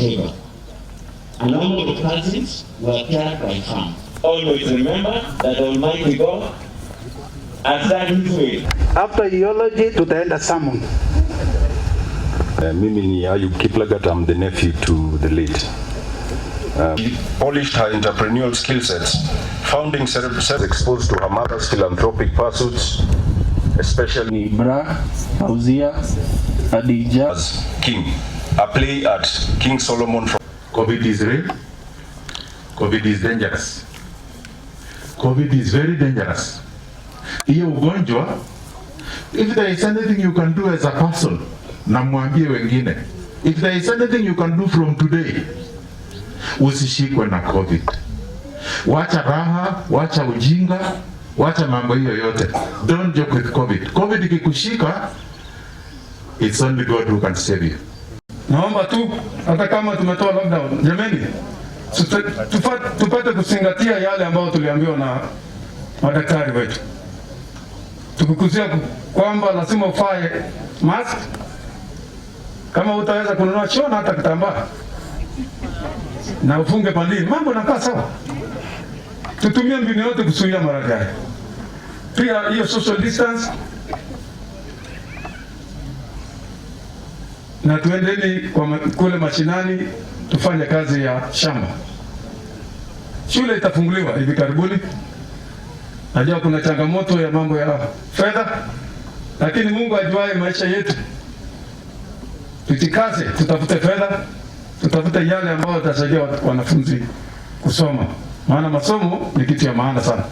favor. A number of cousins were killed by farm. Always remember that Almighty God has done his will. After eulogy tutaenda sermon. Mimi ni Ayub Kiplagat, I'm the nephew to the late. Polished her entrepreneurial skill sets, founding several exposed to her mother's philanthropic pursuits, especially ni Ibra, Fauzia, Adija. As King, a play at King Solomon from COVID is real. COVID is dangerous. COVID is very dangerous. Hiyo ugonjwa, if there is anything you can do as a person, na mwambie wengine, if there is anything you can do from today, usishikwe na COVID. Wacha raha, wacha ujinga, wacha mambo hiyo yote. Don't joke with COVID. COVID ikikushika, it's only God who can save you. Naomba tu hata kama tumetoa lockdown, jameni, tupate kuzingatia yale ambayo tuliambiwa na madaktari wetu, tukikuzia kwamba lazima uvae mask. Kama utaweza kununua, shona hata kitambaa na ufunge pandini, mambo nakaa sawa. Tutumie mbinu yote kuzuia maradhi haya. Pia hiyo social distance na tuendeni kwa kule mashinani tufanye kazi ya shamba. Shule itafunguliwa hivi karibuni. Najua kuna changamoto ya mambo ya fedha, lakini Mungu ajuaye maisha yetu, tujikaze, tutafute fedha, tutafute yale ambayo yatasaidia wanafunzi kusoma, maana masomo ni kitu ya maana sana.